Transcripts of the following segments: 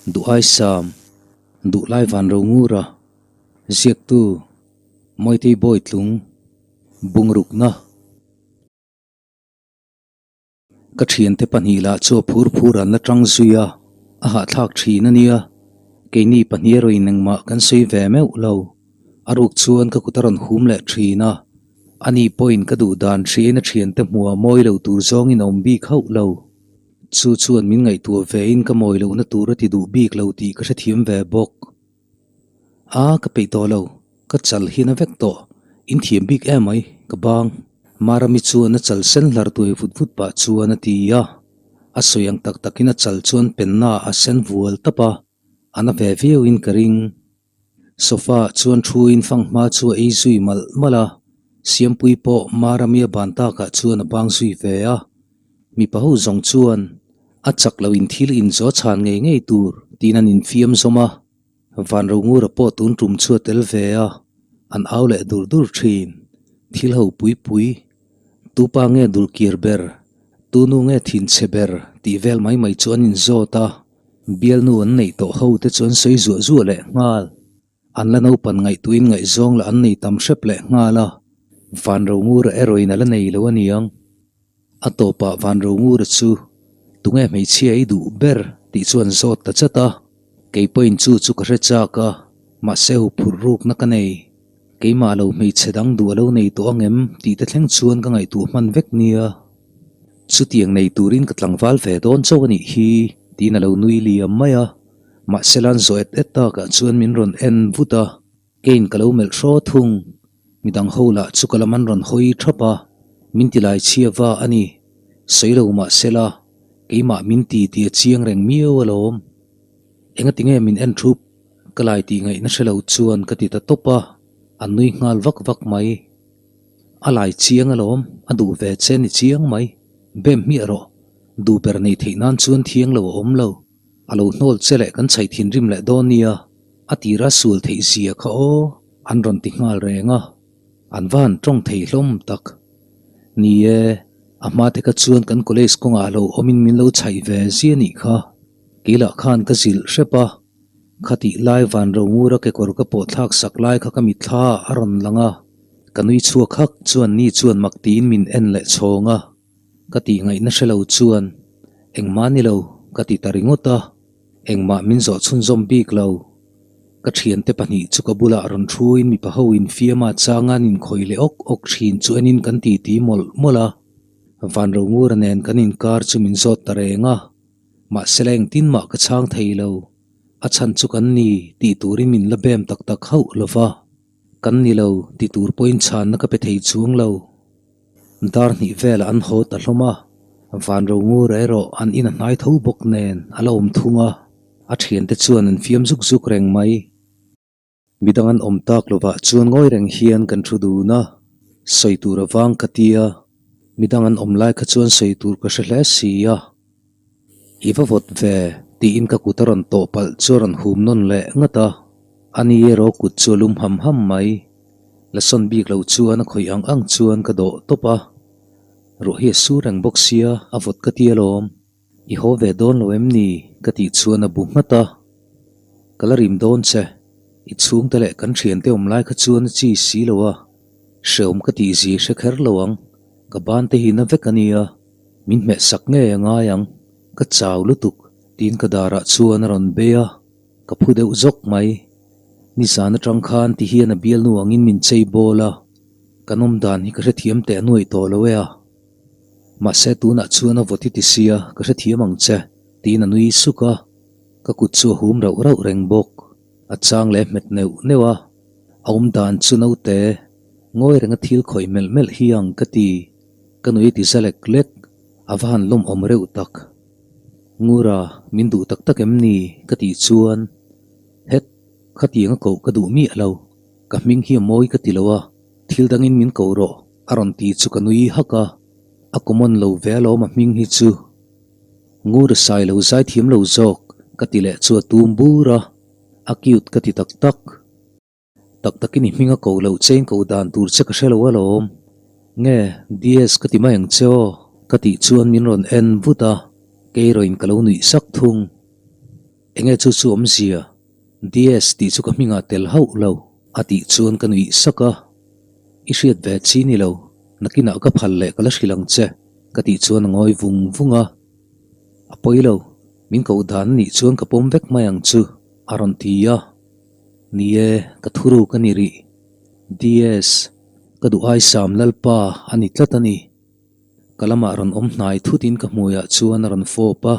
Duhaisam, Duhlai Vanrongura, Ziaktu, Mawitei Bawitlung, Bungrukna. Ka thiante pahnih lah chu a phur phur an la tang zui a, a hahthlak thin a nia. Keini pahnih erawhin engmah kan sawi ve meuh lo. A ruk chuan ka kut a rawn hum leh thin a, ani pawhin ka duh dan hriain a thiante hmuh a mawi lo tur zawngin a awm bik hauh lo. Chu chuan min ngaihtuah vein ka mawi lohna tur a ti duh bik lo tih ka hrethiam ve bawk. A, ka peih tawh lo, ka chal hian a vek tawh, in thiam bik em mai, ka bang. Marami chuan a chal sen hlar tuai vut vut pah chuan a ti a, a sawi ang tak takin a chal chuan penna a sen vual tap a, a na ve viauin ka ring. Sofa ah chuan thuin fanghma chu a ei zui malh malh a, Siampui pawh Marami a ban takah chuan a bang zui ve a. Mipa ho zawng chuan a chak lo in thil inzaw chhan ngei ngei tur tiin an infiam zawm a, Vanrongura pawh tun tum chu a tel ve a, an au leh dur dur thin. Thil ho pui pui, tupa nge dulkir ber, tunu nge thinchhe ber tih vel mai mai chu an inzawt a. Bialnu an neih tawh ho te chuan sawi zuah zuah leh nghal. An la naupan ngaihtuahin ngaihzawng lah an nei tam hrep leh nghal a, Vanrongura erawhin a la nei lo a niang. A tawpah Vanrongura chu tunge hmeichhia i duh ber tih chuan zawt ta chat a, kei pawhin chu chu ka hre chak a, mahse huphurh rukna ka nei. Keimah lo hmeichhe dang duh a lo nei tawh angem tih te thleng chuan ka ngaihtuah hman vek nia. Chutiang nei turin ka tlangval ve dawn chauh a nih hi, tiin a lo nui liam mai a. Mahse lan zawh et et takah chuan min rawn en vut a, keiin ka lo melh hraw thung. Midang ho lah chu ka lam an rawn hawi thap a, min ti lai chhia va a ni. Sawi lo mahse la, keimah min ti tih a chiang reng miau alawm. Engati nge min en thup? Ka lai tih ngaihna hre lo chuan ka ti ta tawp a, a nui nghal vak vak mai. A lai chiang alawm, a duh ve che ni chiang mai. Bem hmiah rawh, duh ber nei theih nan chuan thiang lo a awm lo. A lo hnawl che leh kan chhaih thinrim leh dawn nia, a tira sual theih zia kha aw, an rawn ti nghal reng a. An va han tawng thei hlawm tak. Ni e, a hma te kha chuan kan college kawngah lo awmin min lo chhaih ve zia nih kha. Kei lah khan ka zilh hrep a. Khatih lai van ro ngura kekawr ka pawh thlak sak lai kha ka mitthla a rawn lang a, ka nui chhuak hak chuan ni chuan mak tiin min en leh chhawng a, ka tih ngaihna hre lo chuan engmah ni lo ka ti ta ringawt a, engmah min zawh chhunzawm bik lo. Ka thiante pahnih chu ka bulah rawn thuin mipa ho infiama changa an inkhawih leh awk awk thin chu enin kan titi mawlh mawlh a, van ro ngura nen kan inkar chu min zawt ta reng a. Mahsela engtin mah ka chhang thei lo, a chhan chu kan ni tih turin min la bem tak tak hauh lo va, kan ni lo ti tur pawhin chhanna ka pe thei chuang lo. Dar hnih velah an haw ta hlawm a, van ro ngur erawh an in a hnai tho bawk nen a la awm thung a, a thiante chuan an fiam zuk zuk reng mai. Midang an awm tak lovah chuan ngawi reng hian kan thu dun a, sawi tur a vang ka ti a, midang an awm lai kha chuan sawi tur ka hre hle si a. I va vawt ve tiin ka kut a rawn tawh palh chu a rawn hum nawn leh ngat a, ani erawh kut chu a lum ham ham mai. La sawn bik lo chuan a khawih ang ang chuan ka dawh tawp a, ruah hi a sur reng bawk sia a vawt ka ti alawm. I haw ve dawn lo em ni? ka tih chuan a bu nghat a. Ka la rim dawn che. I chhungte leh kan thiante awm lai kha chuan a chi si lo a. Hreawm ka tih zi hre kher lo ang. Ka ban te hi na vek a nia. Min hmeh sak ngei a ngai ang. Ka chau lutuk tiin ka darah chuan a rawn bei a. Ka phu deuh zawk mai. Nizan atang khan ti hian a bialnu angin min chei bawl a. Kan awm dan hi ka hrethiam teh nuaih tawh lo e a. Mahse tunah chuan a vawt i ti sia, ka hrethiam ang che, tiin a nui suk a. Ka kut chu a hum rauh rauh reng bawk. A chang leh hmet neuh neuh a, a awm dan chu naute ngawi renga thil khawih melh melh hi ang ka ti. Ka nui ti za lek lek, a va han lawmawm reuh tak. Ngura, min duh tak tak em ni? ka tih chuan, Het, khatiang a koh ka duh miah lo, ka hming hi a mawi ka ti lo a, thil dangin min ko rawh. A rawn ti chu ka nui hak a, a common lo ve alawm a hming hi chu. Ngur a sai lo zai thiam lo zawk ka ti leh chu a tum bur a, a cute ka ti tak tak. Tak takin i hming a ko loh che in ko dan tur che ka hre lo alawm. Nge DS ka ti mai ang che aw ka tih chuan min rawn en vut a, kei erawhin ka lo nuih sak thung. Enge chu chu awmzia? DS tih chu ka hmingah tel hauh lo, a tih chuan ka nuih sak a. I hriat ve chi ni lo, nakinah ka phal leh ka la hrilh ang che, ka tih chuan a ngawi vung vung a. A pawi lo, min koh dan a nih chuan ka pawm vek mai ang chu, a rawn ti a. Ni e, ka thuruk a ni rih. DS, ka duh aisam Lalpa a ni tlat a ni. Ka lamah rawn awm hnai thutin ka hmuiah chuan a rawn fawp a,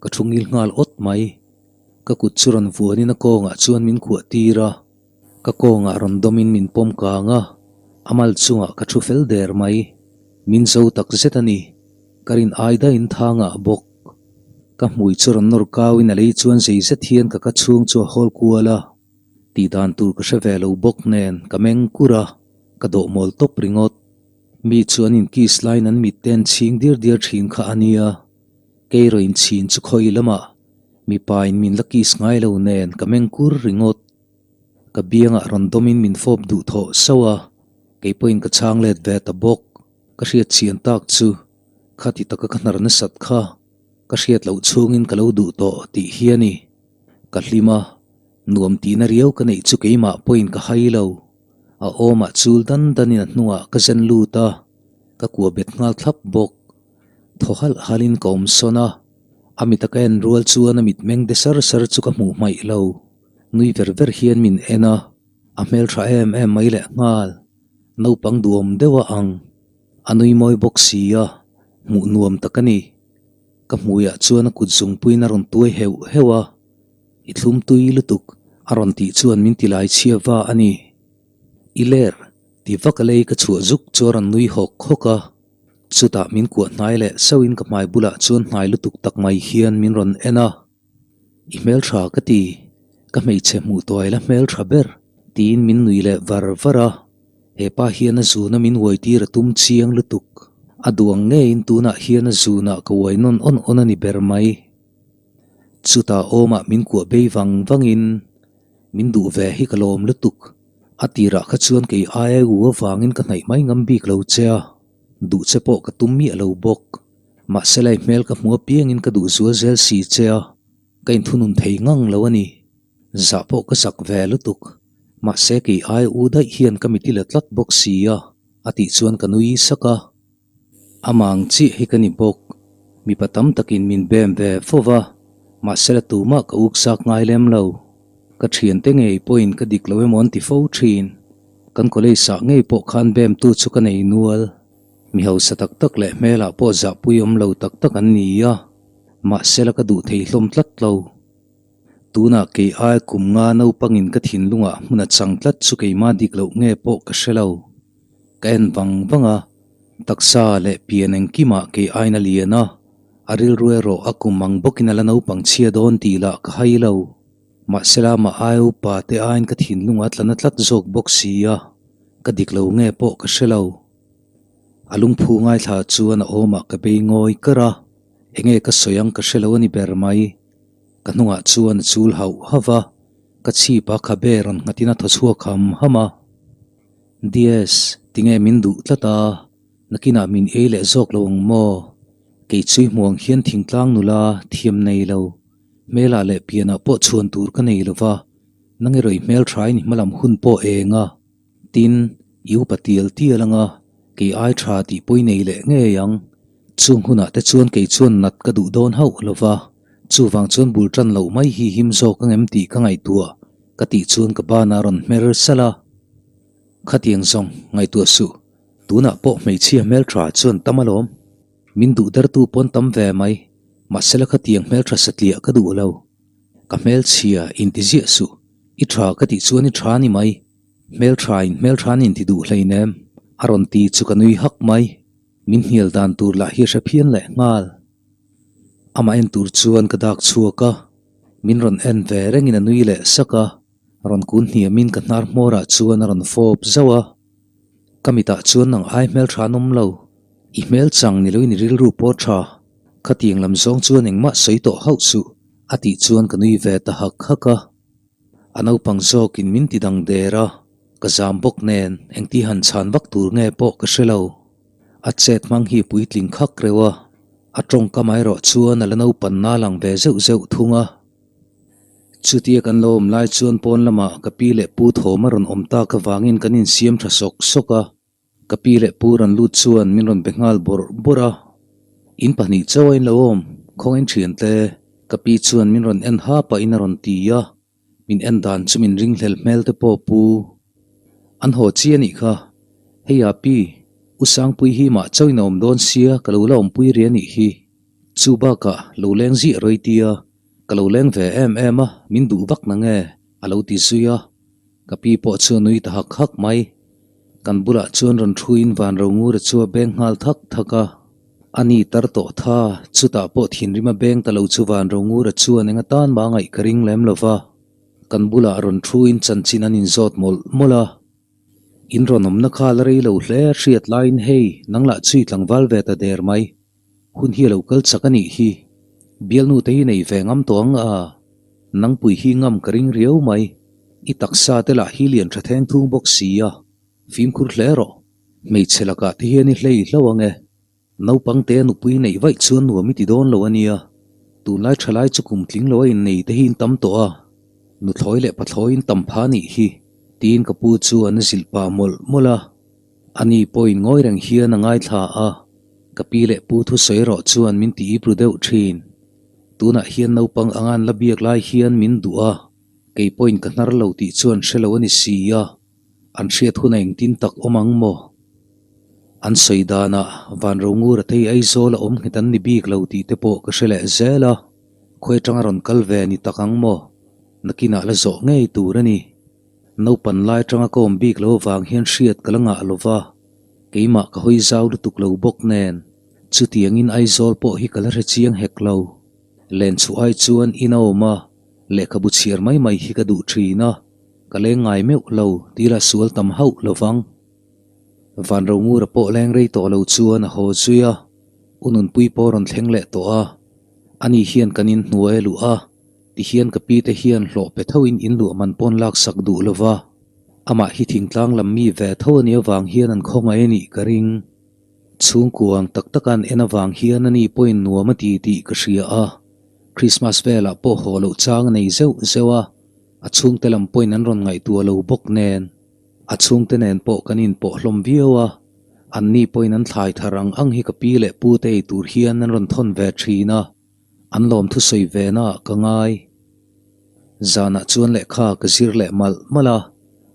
ka thu ngil nghal awt mai. Ka kut chu rawn vuanin a kawngah chuan min khuah tir a, ka kawngah rawn dawmin min pawm kang a, a mal chungah ka thu fel der mai. Min zo tak zet a ni, ka rin ai daihin thangah bawk. Ka hmui chu rawn nawr kauin a lei chuan zei zet hian ka ka chhung chu a hawl kual a, tih dan tur ka hre ve lo bawk nen ka meng kur a, ka dawh mawl tawp ringawt. Mi chu an inkiss laiin an mit te an chhing diar diar thin kha a nia. Kei rawh inchhin chu khawi lamah mipa in min la kiss ngai lo nen ka meng kur ringawt. Ka biangah rawn dawmin min fawp duh thawh sauh a, kei pawhin ka chhang let ve ta bawk. Ka hriat chian tak chu khati taka ka hnar nasat kha ka hriat loh chhungin ka lo duh tawh tih hi a ni. Ka hlim a, nuam tihna riau ka neih chu keimah pawhin ka hai lo. A awmah chul dan danin a hnungah ka zen lut a, ka kua bet nghal thlap bawk. Thaw halh halhin ka awm sawn a, a mita ka en rual chuan a mitmeng de sar sar chu ka hmuh hmaih lo. Nui ver ver hian min en a, a hmeltha em em mai leh nghal. Naupang duhawm deuh a ang, a nui mawi bawk si a, hmuh nuam tak a ni. Ka hmuiah chuan a kut zungpuiin a rawn tuai heuh heuh a, I thlum tui lutuk, a rawn tih chuan min ti lai chhia va a ni. I ler, ti vak a lei ka chhuah zuk chu a rawn nui hawk hawk a. Chutah min kuah hnai leh sauhin ka hmai bulah chuan hnai lutuk tak mai hian min rawn en a. I hmeltha ka ti, ka hmeichhe hmuh tuai la hmeltha ber, tiin min nui leh var var a. He pa hian a zuna min uai tir a tum chiang lutuk. A duang ngeiin tunah hian a zunah ka uai nawn awn awn a ni ber mai. Chutah awmah min kuah bei vang vangin min duh ve hi ka lawm lutuk. A tirah kha chuan kei aia u avangin ka hnaih mai ngam bik lo che a, duh che pawh ka tum miah lo bawk. Mahse lai hmel ka hmu apiangin ka duh zual zel si che a, ka inthunun thei ngang lo a ni. Zah pawh ka zak ve lutuk. Mahse kei aia u daih hian ka mit i la tlat bawk si a, a tih chuan ka nui sak a. Amah ang chiah hi ka ni bawk. Mipa tam takin min bem ve fo va, mahse la tumah ka uk zak ngai lem lo. Ka thiante ngei pawhin ka dik lo emaw an ti fo thin. Kan college ah ngei pawh khan bemtu chu ka nei nual. Mi hausa tak tak leh hmelah pawh zahpui awm lo tak tak an ni a, mahse la ka duh thei hlawm tlat lo. Tunah kei ai kum nga naupangin ka thinlungah hmun a chang tlat chu keimah dik loh nge pawh ka hre lo. Ka en vang vang a, taksa leh pian engkimah kei aina lian a, a rilru erawh a kum ang bawkin a la naupang chhia dawn tih lah ka hai lo. Mahsela amah aia upa te aiin ka thinlung a tla na tlat zawk bawk si a, ka dik lo nge pawh ka hre lo. A lungphu ngaithla chuan a awmah ka bei ngawi kar a, enge ka sawi ang ka hre lo a ni ber mai. Ka hnungah chuan a chul hauh hauh a, ka chhip a khabe rawn nghatin a thaw chhuak ham ham a. DS, tinge min duh tlat a, nakinah min ei leh zawk lo ang maw? Kei chui hmuang hian thingtlang nula thiam nei lo, hmelah leh pianah pawh chhuan tur ka nei lo va, nang erawh i hmelthain i hmalam hun pawh eng a, tin, i upa tial tial ang a, kei ai tha tih pawi nei leh ngei ang. Chung hunah te chuan kei chuan nat ka duh dawn hauh lo va, chuvang chuan bul tan loh mai hi him zawk ang em tih ka ngaihtuah. Ka tih chuan ka banah rawn hmer salh a. Khatiang zawng, ngaihtuah suh. Tunah pawh hmeichhia hmeltha chuan tam alawm. Min duh dertu pawn tam ve mai. Mahsela khatiang hmeltha satliah ka duh lo. Ka hmelchhia inti ziah suh. I tha ka tih chuan i tha ni mai. Hmeltha in hmeltha an inti duh hleinem. A rawn ti chu ka nui hak mai. Min hnial dan tur lah hi a hre phian leh nghal. Amah en tur chuan ka dak chhuak a, min rawn en ve rengin a nui leh sak a, rawn kun hniamin ka hnar hmawrah chuan a rawn fawp zauh a. Ka mitah chuan nang ai hmeltha an awm lo, i hmel chang ni loin i rilru pawh tha, khatiang lam zawng chuan engmah sawi tawh hauh suh, a tih chuan ka nui ve ta hak hak a. A naupang zawkin min ti dang der a, ka zam bawk nen engti han chhan vak tur nge pawh ka hre lo. A chet hmang hi puitling khak reuh a, a tawngkam erawh chuan a la naupan na lang ve zeuh zeuh thung a. Chutia kan lo awm lai chuan pawn lamah ka pi leh pu thawm a rawn awm tak avangin kan insiam tha sawk sawk a. Ka pi leh pu rawn lut chuan min rawn be nghal bawrh bawrh a. In pahnih chauh a in lo awm, khawngin thiante. Ka pi chuan min rawn en ha pahin a rawn ti a. Min en dan chu min ringhlel hmel te pawh pu. An haw chi a nih kha. Hei a pi, U Sangpui hi mah chauhin a awm dawn sia ka lo la awmpui ri a nih hi. Chu bakah lo leng ziah rawi tia ka lo leng ve em em a, min duh vak na nge? a lo ti zui a. Ka pi pawh chu a nui ta hak hak mai. Kan bulah chuan rawn thuin van ro ngur a chu a beng nghal thak thak a. A ni tar tawh tha, chutah pawh thinrim a beng ta lo chu van ro ngur a chuan eng atan mah ngaih ka ring lem lo va. Kan bulah rawn thuin chanchin an inzawt mawlh mawlh a. In rawn awmna kha la rei lo hle hriat laiin hei nang lah chui tlangval ve ta der mai. Hun hi a lo kal chak a nih hi. Bialnu te hi nei ve ngam tawh ang a, nangpui hi ngam ka ring riau mai. I taksa te lah hi lian tha theng thung bawk si a, fimkhur hle rawh. Hmeichhe lakah te hian i hlei hlauh ang e. Naupang te a nupui neih vaih chuan nuam i ti dawn lo a nia. Tunlai tha lai chu kum tling lo a innei te hi in tam tawh a, nuthlawi leh pathlawi in tam pha a nih hi, tiin ka pu chu an zilh pah mawlh mawlh a. Ani pawhin ngawi reng hian a ngaithla a, ka pi leh pu thusawi erawh chuan min ti ip ru deuh thin. Tunah hian naupang anga an la biak lai hian min duh a, kei pawhin ka hnar lo tih chuan hre lo a ni si a, an hriat hun a engtin tak awm ang maw? An sawi danah Vanrongura te hi Aizawl a awm nghet an ni bik lo tih te pawh ka hre leh zel a, khawi atanga rawn kal ve ni tak ang maw? Nakinah la zawh ngei tur a ni. Naupan lai atanga ka awm bik lo avang hian hriat ka la ngah lo va, keimah ka hawi zau lutuk lo bawk nen, chutiangin Aizawl pawh hi ka la hre chiang hek lo. Len chhuah ai chuan in a awm a, lehkhabu chhiar mai mai hi ka duh thin a, ka leng ngai meuh lo tila sual tam hauh lo vang. Vanrongura pawh leng rei tawh lo chuan a haw zui a, U Nunpui pawh rawn thleng leh tawh a, ani hian kan inhnuai a luh a, Tihian ka pi te hian hlawh pe thoin in luah man pawn laksak duh lo va, amah hi thingtlang lam mi ve tho a nih avang hian an khawngaih a nih ka ring. Chhungkua ang tak taka an en avang hian ani pawhin nuam a ti tih ka hria a, Christmas velah pawh haw loh chang a nei zeuh zeuh a, a chhungte lam pawhin an rawn ngaihtuah lo bawk nen. A chhungte nen pawh kan inpawh hlawm viau a, anni pawhin an thlai thar ang ang hi ka pi leh pu te ei tur hian an rawn thawn ve thin a. An lawm thusawi ve na ah ka ngai. Zanah chuan lehkha ka zir leh malh malh a,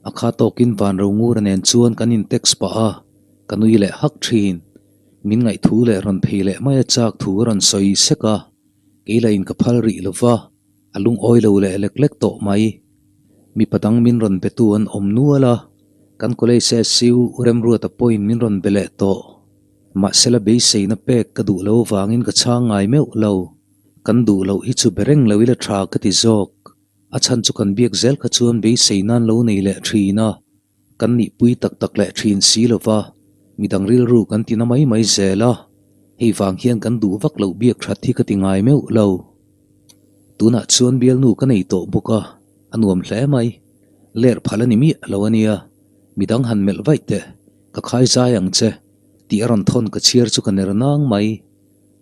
a kha tawkin Vanrongura nen chuan kan in text pah a, ka nui leh hak thin. Min ngaihthu leh rawn phei leh mai a chak thu a rawn sawi sek a, kei lah in ka phal rih lo va, a lungawi lo leh lek lek tawh mai. Mipa dang min rawn be tu an awm nual a, kan college SU Remruata pawhin min rawn be leh tawh. Mahsela beiseina pek ka duh lo vangin ka chhang ngai meuh lo. Kan duh loh hi chu be reng lo ila tha ka ti zawk. A chhan chu kan biak zel kha chuan beisei nan lo nei leh thin a, kan nihpui tak tak leh thin si lo va, midang rilru kan ti na mai mai zel a, hei vang hian kan duh vak loh biak that hi ka ti ngai meuh lo. Tunah chuan bialnu ka nei tawh bawk a, a nuam hle mai. Ler phal a ni miah lo a nia, midang han melh vaih teh. Ka khai zai ang che, tih a rawn thawn ka chhiar chu ka ner nang mai.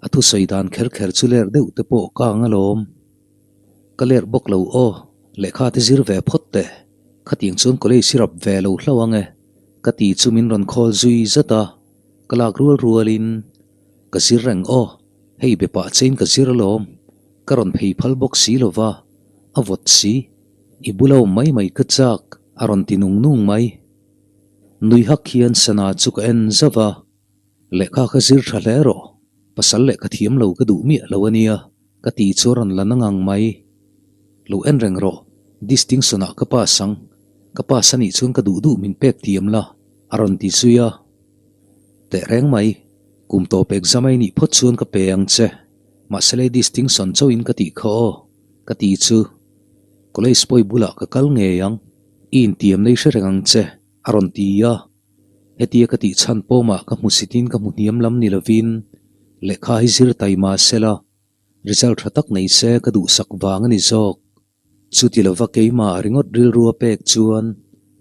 A thusawi dan kher kher chu ler deuh te pawh ka ang alawm. Ka ler bawk lo aw, lehkha te zir ve phawt teh. Khatiang chuan college hi rap ve lo hlauh ang e, ka ti chu min rawn call zui zat a, ka lak rual rualin, Ka zir reng aw, hei be pah chein ka zir alawm, ka rawn phei phal bawk si lo va, a vawt si, i bula awm mai mai ka chak, a rawn ti nung nung mai. Nui hak hian sana chu ka en zauh a, Lehkha kha zir tha hle rawh, pasal lehkha thiam lo ka duh miah lo a nia, ka ti chu a rawn la na ngang mai. Lo en reng rawh, distinction ah ka pass ang, ka pass a nih chuan ka duh duh min pek tiam la, a rawn ti zui a. Teh reng mai, kum tawp exam a i nih phawt chuan ka pe ang che, mahse lei distinction chauhin ka tih kha aw, ka ti chu. College pawi bulah ka kal ngei ang. I intiamna i hre reng ang che, a rawn ti a. Hetia ka tih chhan pawmah ka hmu sitin ka hmu hniam lam ni lovin lehkha hi zir taima sela, result tha tak nei se ka duhsak vang a ni zawk. Chuti lova keimah ringawt rilru a pek chuan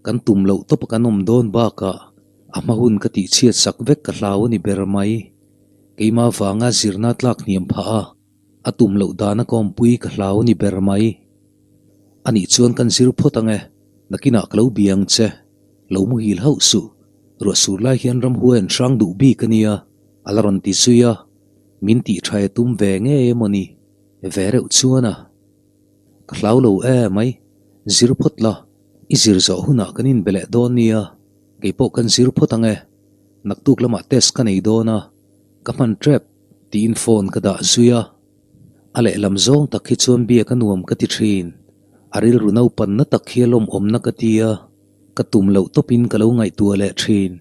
kan tum loh tawpa kan awm dawn bakah a hma hun ka tih chhiat sak vek ka hlau a ni ber mai. Keimah vanga zirna tlak hniam phah a, a tum loh dana ka awmpui ka hlau a ni ber mai. Anih chuan kan zir phawt ang e, nakinah ka lo bia ang che. Lo muhil hauh suh, ruah sur lai hian ramhuai an hrang duh bik a nia, a la rawn ti zui a. Min tih tha e tum ve ngei emaw ni? Ve reuh chuan a. Ka hlau lo e mai, zir phawt la, i zir zawh hunah kan inbe leh dawn nia, kei pawh kan zir phawt ang e, naktuk lamah test ka nei dawn a, ka hman tep tiin phone ka dah zui a. A lehlam zawng tak hi chuan biak a nuam ka ti thin. A rilru naupanna tak hi a lawmawmna ka ti a, ka tum loh tawpin ka lo ngaihtuah leh thin.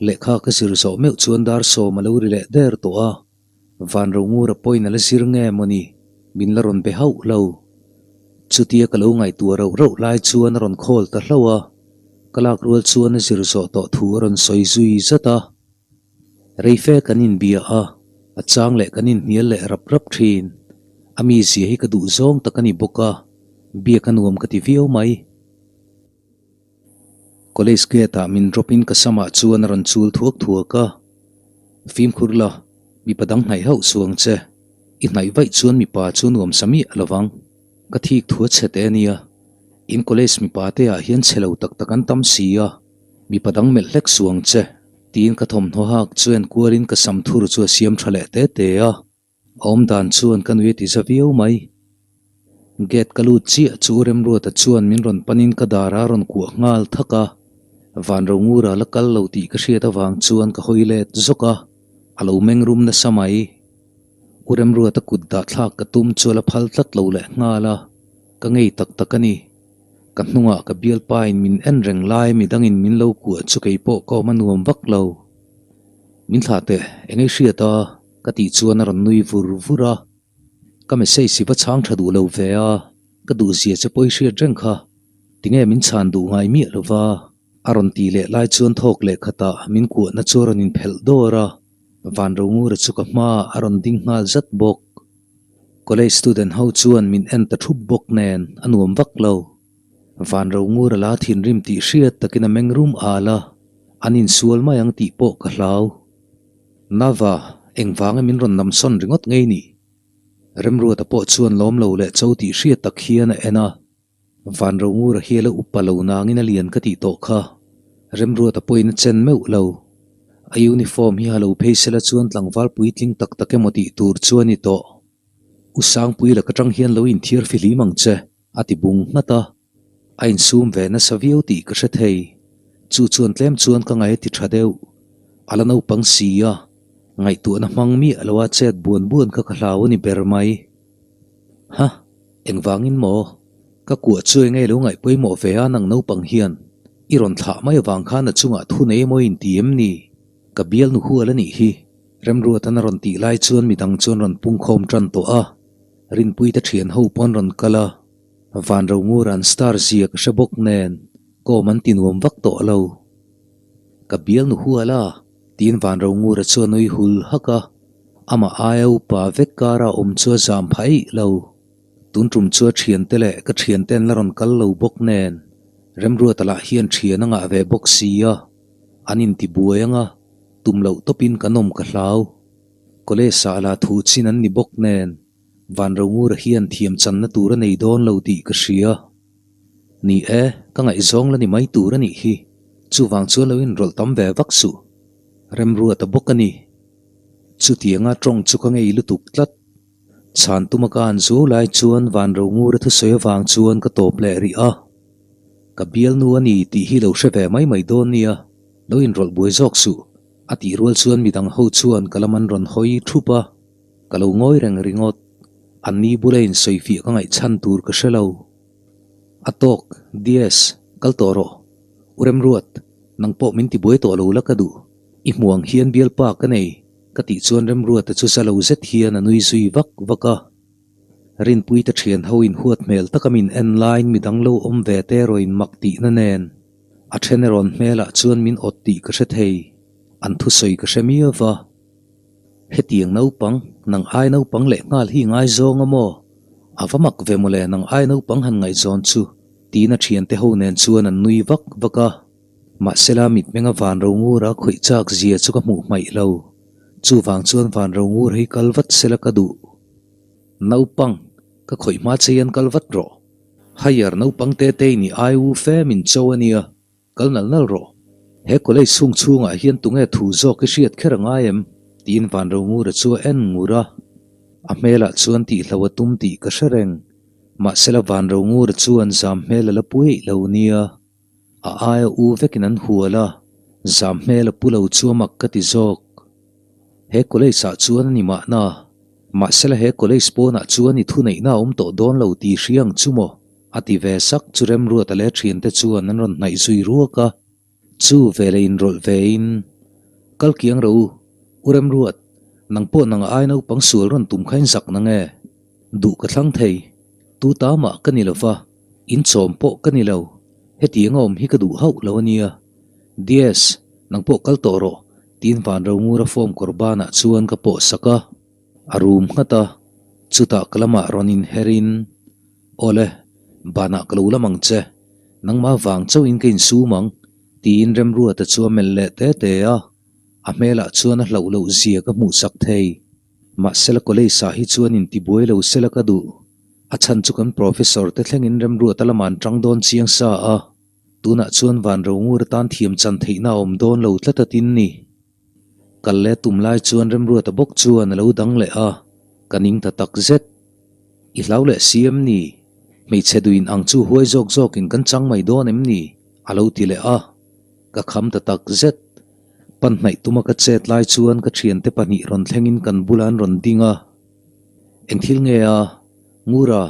Lehkha ka zir zawh meuh chuan dar sawm a lo ri leh der tawh a, van ro ngura pawhin a la zir nge mawni min la rawn be hauh lo. Chutia ka lo ngaihtuah rauh rauh lai chuan a rawn call ta hlauh a, ka lak rual chuan a zir zawh tawh thu a rawn sawi zui zat a. Reife kan inbia a, a chang leh kan inhnial leh rap rap thin. A mizia hi ka duh zawng tak a ni bawk a, biak a nuam ka ti viau mai. College gate ah min drop in ka samah chuan a rawn chul thuak thuak a, Fimkhur la, mipa dang hnaih hauh suang che, i hnaih vaih chuan mipa chu nuam sa miah lo vang. Ka thik thu a chhe teh a nia, in college mipa te ah hian chhe lo tak tak an tam si a, mipa dang melh hlek suang che. Tiin ka thawmhnaw hak chu en kualin ka sam thur chu a siam tha leh te te a, a awm dan chuan ka nui a ti za viau mai. Gate ka lut chiah chu Remruata chuan min rawn panin ka dar a rawn kuah nghal thak a, van ro ngura la kal lo tih ka hriat avang chuan ka hawi let zawk a, a lo meng rum nasa mai. U Remruata kut dah thlak ka tum chu a la phal tlat lo leh nghal a, ka ngei tak tak a ni. Ka hnungah ka bialpain min en reng lai midangin min lo kuah chu kei pawh ka awm a nuam vak lo. Min thlah teh, eng ei hriat a? ka tih chuan a rawn nui vur vur a. Ka message hi va chhang tha duh lo ve a, ka duhzia che pawh i hriat reng kha. Tinge min chhan duh ngai miah lo va? A rawn tih leh lai chuan thawk leh khatah min kuahna chu a rawn inphelh dawr a, Vanrongura chu ka hmaah a rawn ding nghal zat bawk. College student ho chuan min en ta thup bawk nen a nuam vak lo. Van ro ngur a la thinrim tih hriat takin a meng rum al a, an insual mai ang tih pawh ka hlau. Nava, engvanga min rawn namsawn ringawt ngei ni? Remruata pawh chuan lawm lo leh cho tih hriat tak hian a en a. Van ro ngur a hi a la upa lo nangin a lian ka tih tawh kha. Remruata pawhin a chen meuh lo. A uniform hi ha lo phei sela chuan tlangval puitling tak tak emaw tih tur chu a ni tawh. U Sangpui lak atang hian lo inthiar fihlim ang che, a ti bung nghat a. A insum ve nasa viau tih ka hre thei. Chu chuan tlem chuan ka ngaih a ti tha deuh. A la naupang si a, ngaihtuahna hmang miah loa chet buan buan kha ka hlau a ni ber mai. Ha! Engvangin maw? Ka kuah chu enge lo ngaih pawimawh ve a nang naupang hian i rawn thlah mai avang khan a chungah thu nei emaw in ti em ni? Ka bialnu hual a nih hi. Remruatan a rawn tih lai chuan midang chuan rawn pungkhawm tan tawh a, Rinpuite thian ho pawn rawn kal a, Van Rongur an star zia ka hre bawk nen kawm an ti nuam vak tawh lo. Ka bialnu hual a? tiin Van Rongura chu a nui hul hak a, amah aia upa vek kara awm chu a zam phah eih lo. Tun tum chu a thiante leh ka thiante an la rawn kal lo bawk nen, Remruata lah hian thian a ngah ve bawk si a, an inti buai ang a, tum loh tawpin kan awm ka hlau. College ah lah thu chin an ni bawk nen, Vanrongura hian thiam channa tur a nei dawn lo tih ka hria. Ni e, ka ngaihzawng la ni mai tur a nih hi, chuvang chuan lo inrawlh tam ve vak suh. Remruata bawk a ni. Chutianga tawng chu ka ngei lutuk tlat. Chhan tuma ka han zuau lai chuan van ro ngur a thusawi avang chuan ka tawp leh rih a. Ka bialnu a ni tih hi lo hre ve mai mai dawn nia, lo inrawlh buai zawk suh, a tih rual chuan midang ho chuan ka lam an rawn hawi thup a, ka lo ngawi reng ringawt. Anni bula insawifiah ka ngaihchhan tur ka hre lo. A tawk, DS, kal tawh rawh. U Remruat, nang pawh min tibuai tawh lo la ka duh. I hmu ang hian bialpa ka nei. Ka tih chuan Remruata chu za lo zet hian a nui zui vak vak a. Rinpuite thian ho in huat hmel taka min en laiin midang lo awm ve te erawh in mak tihna nen a then erawn hmelah chuan min awt tih ka hre thei. An thusawi ka hre miau va. Hetiang naupang, nang ai naupang leh nghal hi ngaizawng a maw? A va mak ve mawle nang ai naupang han ngaihzawn chu, tiin a thiante ho nen chuan an nui vak vak a. Mahsela mitmenga van ro ngura khawih chak zia chu ka hmuh hmaih lo. Chuvang chuan van ro ngur hi kal vat sela ka duh. Naupang, ka khawih hma che hian kal vat rawh. Higher naupang te te i nih ai u fe min cho a nia, kal nal nal rawh. He college chhung chhungah hian tunge thu zawk i hriat kher a ngai em? tiin Vanrongura chu a en ngur a. A hmelah chuan tihlo a tum tih ka hre reng. Mahsela Vanrongura chuan zam hmel a la pu eih lo nia. A aia u vekin an hual a, zam hmel a pu lo chu a mak ka ti zawk. He college ah chuan a ni mahna, mahsela he college pawnah chuan i thuneihna a awm tawh dawn lo tih hria ang chu maw? a ti ve sak chu Remruata leh thiante chuan an rawn hnaih zui ruak a. Chu veleh inrawlh ve in, Kal kiang rawh u, U Remruat, nang pawh nang a ai naupang sual rawn tum kha in zak nang e? Duh ka thlang thei, tu ta mah ka ni lova. Inchawm pawh ka ni lo, hetiang a awm hi ka duh hauh lo a nia. Diaz, nang pawh kal tawh rawh, tiin Vanrongura form kawr banah chuan ka pawh sak a. A rum nghat a, chutah ka lamah rawn inher in, Awle, banah ka lo lam ang che, nangmah vang chauhin ka insum ang, tiin Remruata chu a melh leh te te a. A hmelah chuan a hlauh loh zia ka hmuh sak thei. Mahsela college ah hi chuan intibuai lo sela ka duh. A chhan chu kan professor te thlengin Remruata lamah an tang dawn chiang sa a, tunah chuan Vanrongur atan thiam chan theihna a awm dawn lo tlat a tin ni. Kal leh tum lai chuan Remruata bawk chuan a lo dang leh a, ka ning ta tak zet. I hlau leh si em ni? Hmeichhe duin ang chu huai zawk zawkin kan chang mai dawn em ni? a lo ti leh a, ka kham ta tak zet. Pan hnaih tuma ka chet lai chuan ka thiante pahnih rawn thlengin kan bulah an rawn ding a. Eng thil nge a? Ngura,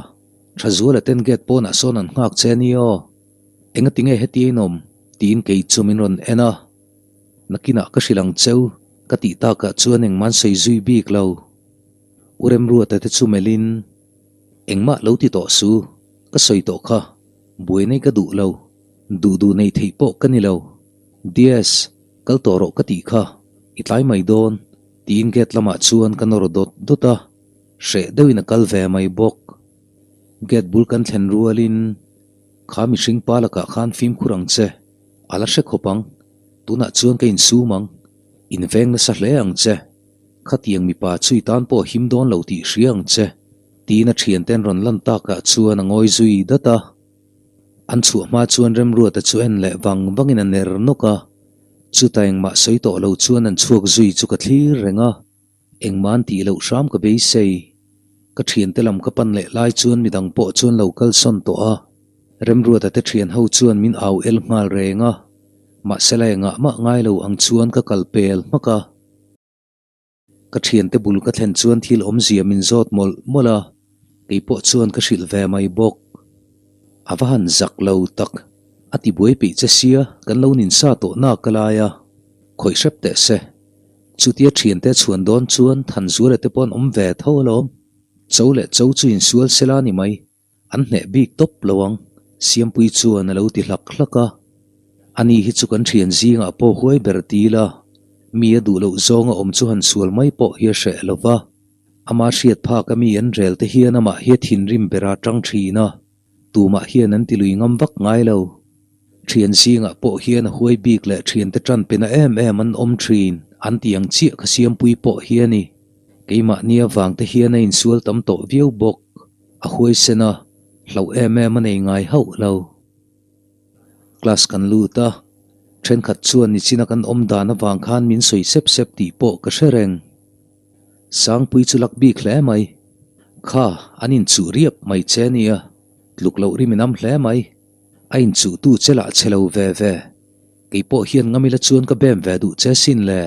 Thazuala ten gate pawnah sawn an nghak che a ni aw. Engati nge heti a inawm? tiin kei chu min rawn en a. Nakinah ka hrilh ang cheu, ka tih takah chuan engmah an sawi zui bik lo. U Remruata te chu melhin, Engmah lo ti tawh su, ka sawi tawh kha, buai nei ka duh lo, duh duh nei theih pawh ka ni lo. Diaz, kal tawh rawh ka tih kha, i tlai mai dawn. Tiin gate lamah chuan ka nawr dawt dawt a, hreh deuhin a kal ve mai bawk. Gate bul kan thlen rualin, Kha mihring pa lakah khan fimkhur ang che, a la hre khawp ang, tunah chuan ka insum ang, inveng nasa hle ang che, khatiang mipa chu i tan pawh a him dawn lo tih hria ang che, tiin a thianten rawn lan takah chuan a ngawi zui dat a. An chhuah hma chuan Remruata chu en leh vang vangin a ner nawk a. Chuta engmah sawi tawh lo chuan an chhuak zui chu ka thlir reng a, engmah an tih loh hram ka beisei. Ka thiante lam ka pan leh lai chuan midang pawh chuan lo kalsawn tawh a, Remruata te thian ho chuan min au el nghal reng a, mahsela engah mah ngai lo ang chuan ka kal pel hmak a. Ka thiante bul ka thlen chuan thil awmzia min zawt mawlh mawlh a, kei pawh chuan ka hrilh ve mai bawk. A va han zak lo tak, a ti buai peih che sia kan lo nin sa tawh nak a lai a, khawih hrep teh se. Chutia thiante a chhuan dawn chuan Thanzuala te pawh an awm ve tho alawm. Cho leh cho chu insual sela a ni mai. An hneh bik tawp lo ang, Siampui chuan a lo ti hlak hlak a. Ani hi chu kan thian zingah pawh huai ber ti ila, mi a duh loh zawnga awm chu han sual mai pawh hi a hreh lo va. Ama hriat phak a mi an rel te hian amah hi a thinrim ber a tang thin a, tumah hian an ti lui ngam vak ngai lo. Thian zingah pawh hian a huai bik leh thiante tan pena em em an awm thin an ti ang chiah kha Siampui pawh hi a ni. Keimahni avang te hian a insual tam tawh viau bawk. A huaisen a, hlauh em em a nei ngai hauh lo. Class kan lut a, thenkhat chuan nichina kan awm dan avang khan min sawi sep sep tih pawh ka hre reng. Sangpui chu lak bik hle mai. Kha, an inchuh riap mai che nia, tluk loh rim inam hle mai. A inchuhtu che lah che lo ve ve. Kei pawh hian ngamila chuan ka bem ve duh che sin le,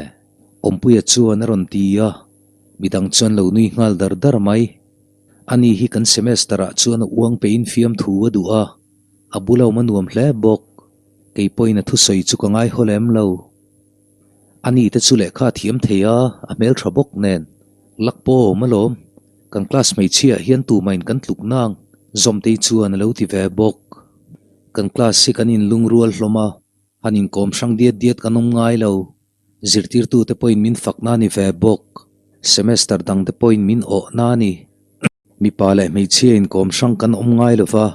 Awmpuia chuan a rawn ti a, midang chuan lo nui nghal dar dar mai. Ani hi kan semester ah chuan a uang peihin fiamthu a duh a, a bula awm a nuam hle bawk. Kei pawhin a thusawi chu ka ngai haw lem lo. Ani te chu lehkha a thiam thei a, a hmeltha bawk nen. Lak pawh a awm alawm. Kan class hmeichhia ah hian tumahin kan tluk nang, Zawmtei chuan a lo ti ve bawk. Kan class hi kan inlungrual hlawm a, han inkawm hrang diat diat kan awm ngai lo. Zirtirtute pawhin min fakna a ni ve bawk. Semester dangte pawhin min awhna a ni. Mipa leh hmeichhia inkawm hrang kan awm ngai lo va,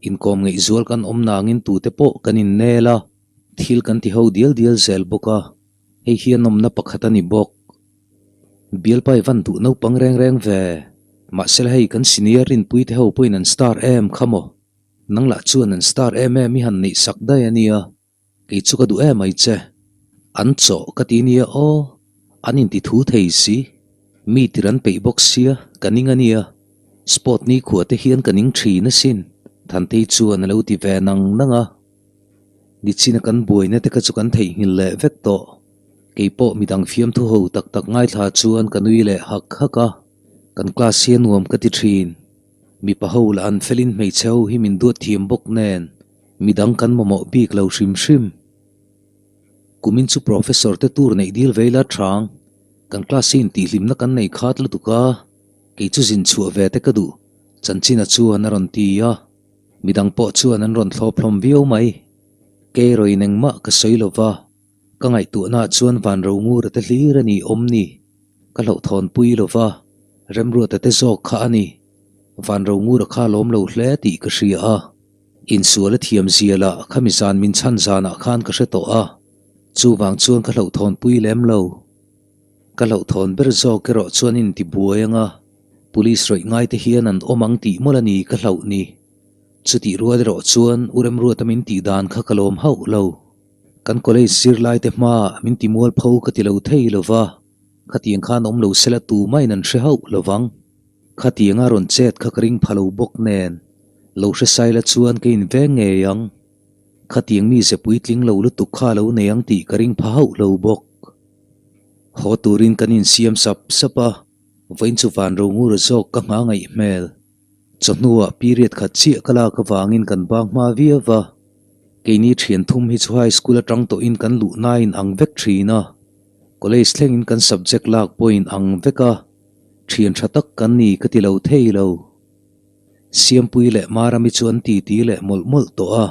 inkawm ngaihzual kan awm nangin tute pawh kan innel a, thil kan ti ho dial dial zel bawk a, hei hi a nawmna pakhat a ni bawk. Bialpai van duh naupang reng reng ve, mahsela hei kan senior rinpuite ho pawhin an star em kha maw? Nang lah chuan an star em em i han neih sak daih a nia, kei chu ka duh em ai che. An chawh ka ti nia aw, an inti thu thei si. Mi tir an peih bawk sia, ka ning a nia. Sport ni khua te hian ka ning thin asin, Thantei chuan a lo ti ve nang nang a. Nichina kan buaina te kha chu kan theihnghilh leh vek tawh. Kei pawh midang fiamthu ho tak tak ngaithla chuan ka nui leh hak hak a, kan class hi a nuam ka ti thin. Mipa ho lah an felin hmeichhe ho hi min duat thiam bawk nen midang kan mamawh bik lo hrim hrim. Kumin chu professor te tur neih dil vei la thang, kan class hi intihhlimna kan nei khat lutuk a, kei chu zin chhuah ve te ka duh, chanchina chuan a rawn ti a. Midang pawh chuan an rawn thlawp hlawm viau mai. Kei rawn engmah ka sawi lo va, ka ngaihtuahnaah chuan van ro ngur a te hlir a ni awm ni. Ka hlauhthawnpui lo va, Remruata te zawk kha a ni. Van ro ngur a kha lawm lo hle tih ka hria a. Insual a thiam zia lah khami zan min chhan zanah khan ka hre tawh a, chuvang chuan ka hlauhthawnpui lem lo. Ka hlauhthawn ber zawk erawh chuan intibuai anga Police rawih ngai te hian an awm ang tih mawlh a ni ka hlauh ni. Chutih rual erawh chuan U Remruata min tih dan kha ka lawm hauh lo. Kan college zirlai te hmaah min ti mualpho ka ti lo thei lo va, khatiang khan awm lo sela tumahin an hre hauh lo vang. Khatianga rawn chet kha ka ring pha lo bawk nen, lo hre saila chuan ka inveng ngei ang. Khatiang mi ze puitling lo lutuk kha lo nei ang tih ka ring pha hauh lo bawk. Haw turin kan insiam sap sap a. Vawiin chu van ro ngur zawk ka hma ngaih hmel. Chawhnuah period khat chiah ka lak avangin kan bang hma viau va. Keini thian thum hi chu high school atang tawhin kan luh nain ang vek thin a. College thlengin kan subject lak pawhin ang vek a. Thian tha tak kan ni ka ti lo thei lo. Siampui leh Marami chu an titi leh mawlh mawlh tawh a.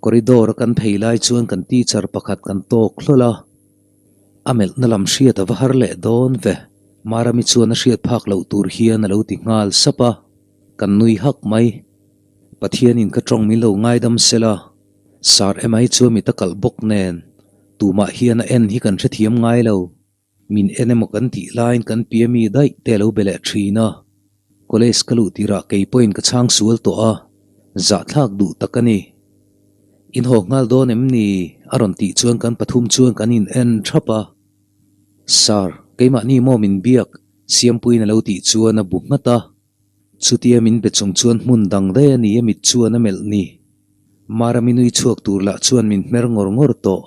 Corridor a kan phei lai chuan kan teacher pakhat kan tawk hlawl a. A melhna lam hriat a va har leh dawn ve, Marami chuan a hriat phak loh tur hian a lo ti nghal sap a, kan nui hak mai. Pathianin ka tawng min lo ngaidam sela, Sar emai chuan mit a kalh bawk nen, tumah hian a en hi kan hrethiam ngai lo. Min en emaw kan tih laiin kan pi ami daih te a lo be leh thin a. College ka luh tirah kei pawhin ka chhang sual tawh a, zahthlak duh tak a ni. In haw nghal dawn em ni? a rawn tih chuan kan pathum chuan kan in en thap a. Sir, keimahni maw min biak? Siampuiin a lo tih chuan a bu nghat a. Chutia min be chung chuan hmun dang daih a ni a mit chuan a melh ni. Marami nui chhuak tur lah chuan min hmer ngawr ngawr tawh.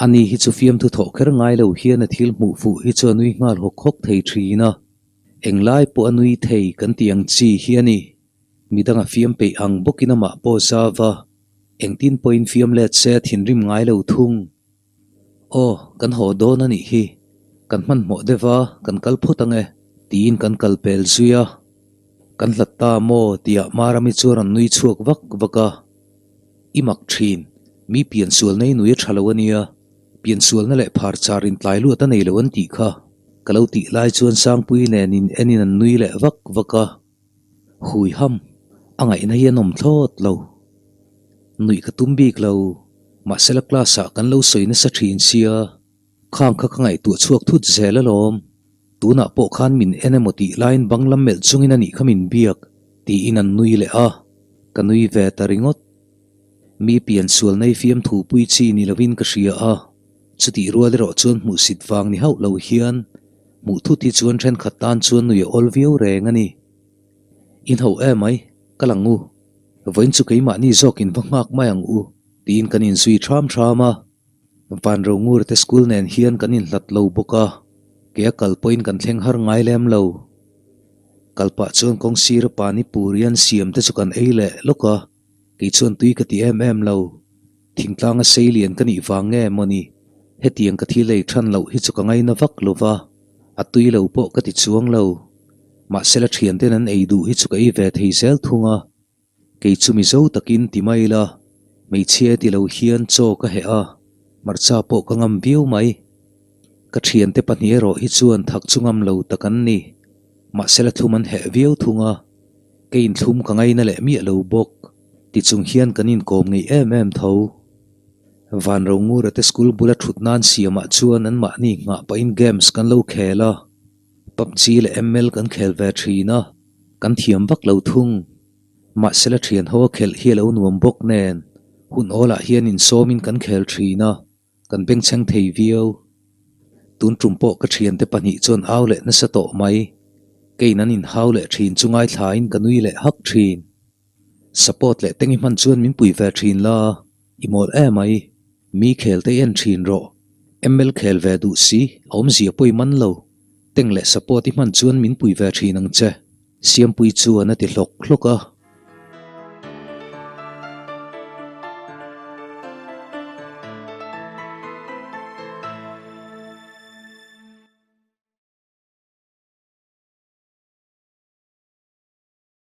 Ani hi chu fiamthu thawh kher ngai lo hian a thil hmuh fuh hi chu a nui nghal hawk hawk thei thin a. Englai pawh a nui thei kan tih ang chi hi a ni. Midang a fiam peih ang bawkin amah pawh zau va, engtin pawhin fiam let se a thinrim ngai lo thung. Aw, kan haw dawn a nih hi, kan hmanhmawh deuh a, kan kal phawt ang e, tiin kan kal pel zui a. Kan hlat ta maw tihah Marami chuan an nui chhuak vak vak a. I mak thin, mi piansualna i nui a tha lo a nia, piansualna leh phar char intlai luat a nei lo an tih kha, ka lo tih lai chuan Sangpuii nen in enin an nui leh vak vak a. Hui ham, a ngaihna hi an awm thlawt lo. Nuih ka tum bik lo, mahsela class ah kan lo sawi nasa thin sia, khang kha ka ngaihtuah chhuak thut zel alawm. Tunah pawh khan min en emaw tih laiin bang lam melh chungin a nih kha min biak, tiin an nui leh a, ka nui ve ta ringawt. Mi pian sual nei fiamthu pui chi ni lovin ka hria a, chutih rual erawh chuan hmuhsit vang ni hauh lo hian Hmuh thut hi chuan thenkhat tan chuan nui a awl viau reng a ni. In ho em mai, ka lang u. Vawiin chu keimahni zawkin va nghak mai ang u, tiin kan inzui ṭham ṭham a. Vanrongur te school nen hian kan inhlat lo bawk a, kei a kal pawhin kan thleng har ngai lem lo. Kal pah chuan kawng sira pani puri an siam te chu kan ei leh lawk a, kei chuan tui ka ti em em lo. Thingtlanga sei lian ka nih vang nge maw ni? Hetiang ka thil ei than loh hi chu ka ngaina vak lo va, a tui lo pawh ka ti chuang lo. Mahsela thianten an ei duh hi chu ka ei ve thei zel thung a. Kei chu Mizo takin ti mai ila, hmeichhia ti lo hian chaw ka heh a, hmarcha pawh ka ngam viau mai. Ka thiante pahnih erawh hi chuan thak chu ngam lo tak an ni. Mahsela thlum an heh viau thung a, kei inthlum ka ngaina leh miah lo bawk. Tichung hian kan inkawm ngeih em em tho. Vanrongura te school bula thut nan siamah chuan anmahni nghah pahin games kan lo khel a, PUBG leh ML kan khel ve thin a, kan thiam vak lo thung. Mahsela thian ho a khelh hi a lo nuam bawk nen, hun awlah hian insawmin kan khel thin a, kan bengchheng thei viau. Tun tum pawh ka thiante pahnih chuan au leh nasa tawh mai. Keiin an inhau leh thin chu ngaithlain ka nui leh hak thin. Support leh teng i hman chuan min pui ve thin la, i mawl emai. Mi khel te i en thin rawh. ML khel ve duh si, a awmzia pawh i man lo. Teng leh support i hman chuan min pui ve thin ang che. Siampui chuan a ti hlawk hlawk a.